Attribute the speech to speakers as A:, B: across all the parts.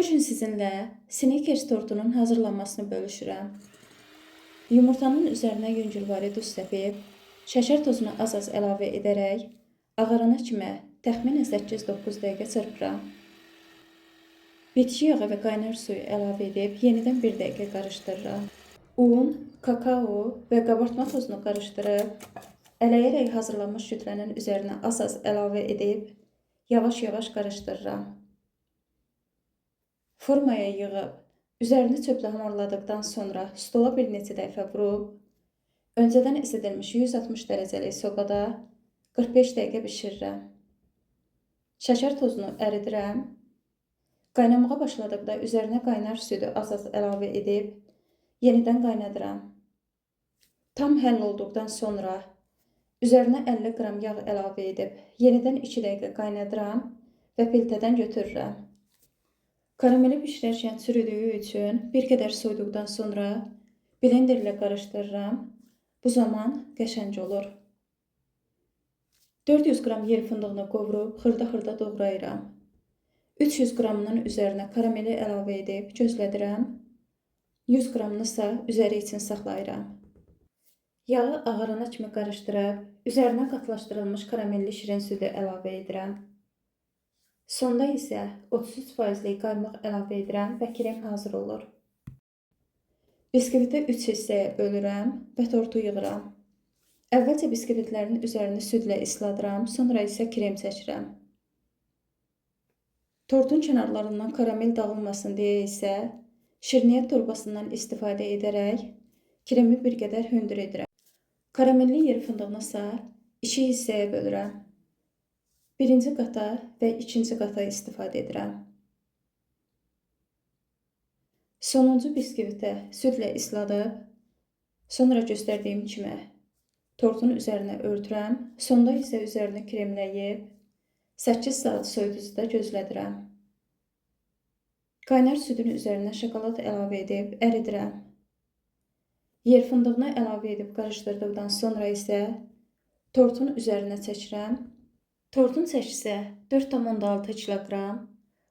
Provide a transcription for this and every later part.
A: Bu gün sizinlə Snickers tortunun hazırlanmasını bölüşürəm. Yumurtanın üzərinə yüngülvari duz səpib, şəkər tozunu az-az əlavə edərək ağarana kimi təxminən 8-9 dəqiqə çırpıram. Bitki yağı və qaynar suyu əlavə edib yenidən 1 dəqiqə qarışdırıram. Un, kakao və qabartma tozunu qarışdırıb, ələyərək hazırlanmış kütlənin üzərinə az-az əlavə edib, yavaş-yavaş qarışdırıram. Formaya yığıb, üzərini çöplə hamarladıqdan sonra stola bir neçə dəfə vurub, öncədən isidilmiş 160 dərəcəlik sobada 45 dəqiqə bişirirəm. Şəkər tozunu əridirəm. Qaynamağa başladıqda üzərinə qaynar südü az-az əlavə edib, yenidən qaynadıram. Tam həll olduqdan sonra üzərinə 50 qram yağ əlavə edib, yenidən 2 dəqiqə qaynadıram və piltədən götürürəm. Karameli bişirərkən çürüdüyü üçün bir qədər soyuduqdan sonra blenderlə qarışdırıram. Bu zaman qəşəng olur. 400 qram yer fındığını qovurub xırda-xırda doğrayıram. 300 qramının üzərinə karameli əlavə edib gözlədirəm. 100 qramını isə üzəri üçün saxlayıram. Yağı ağarana kimi qarışdırıb, üzərinə qatlaşdırılmış karamelli şirin südü əlavə edirəm. Sonda isə 33%lik qaymaq əlavə edirəm və krem hazır olur. Biskviti 3 hissəyə bölürəm və tortu yığıram. Əvvəlcə biskvitlərin üzərini südlə isladıram, sonra isə krem çəkirəm. Tortun kənarlarından karamel dağılmasın deyə isə şirniyyat torbasından istifadə edərək kremi bir qədər hündür edirəm. Karamelli yer fındığını isə 2 hissəyə bölürəm. Birinci qata və ikinci qata istifadə edirəm. Sonuncu biskvitə südlə isladıb, sonra göstərdiyim kimi tortun üzərinə örtürəm. Sonda isə üzərini kremləyib 8 saat soyuducuda gözlədirəm. Qaynar südün üzərinə şokolad əlavə edib əridirəm. Yer fındığını əlavə edib qarışdırdıqdan sonra isə tortun üzərinə çəkirəm. Tortun çəkisi 4,6 kiloqram,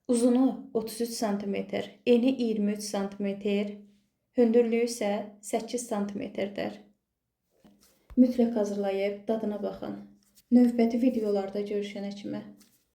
A: uzunu 33 sm, eni 23 sm, hündürlüyü isə 8 sm-dir. Mütləq hazırlayıb dadına baxın. Növbəti videolarda görüşənə kimi.